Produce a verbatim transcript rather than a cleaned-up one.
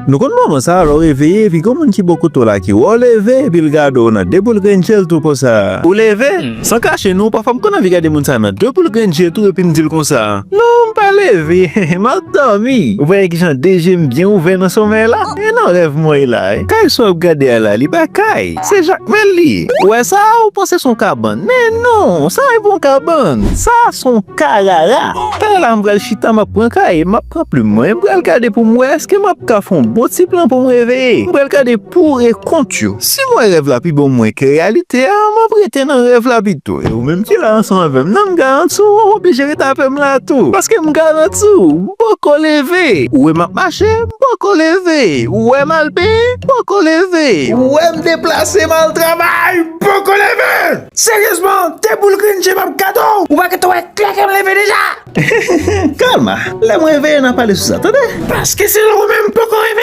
Nou konn moman sa a, lè w reveye, epi gon moun ki bò kote w la ki wè w leve, epi l gade w nan de boul grenn je l tou konsa. Ou leve? San kache nou, pafwa m konn anvi gade moun sa a nan de boul grenn je tou, epi m di l konsa, non, m pa leve, m ap dòmi. Ou pa wè kijan de je m byen ouvè nan somèy la? E nan rèv mwen la, wi. Kay sa w ap gade a la, li pa kay. Se Jakmèl li ye. Ou wè sa, ou panse se yon kabann. Men non, sa pa yon kabann. Sa se yon karara. Talè la, m pral chita, m ap pran kay, m ap pran plim mwen, m pral gade pou m wè èske m ap ka fè yon bon ti plan pou m reveye. M pral gade pou e kont yo. Si m wè rèv la pi bon mwen ke reyalite a, m ap rete nan rèv la pito. E ou menm ki la ansanm avè m nan, m garanti w, w oblije ret avè m la tou. Paske m garanti w, m poko leve. Ou wè m ap mache, m poko leve. Ou wè m al penyen, m poko leve. Ou wè m deplase, m al travay, m poko leve. Seryezman, de boul grenn je m ap gade w. Ou pa gentan wè klè ke m leve deja? Kalma, lè m reveye n a pale sou sa, tande? Paske selon ou menm, m poko reve.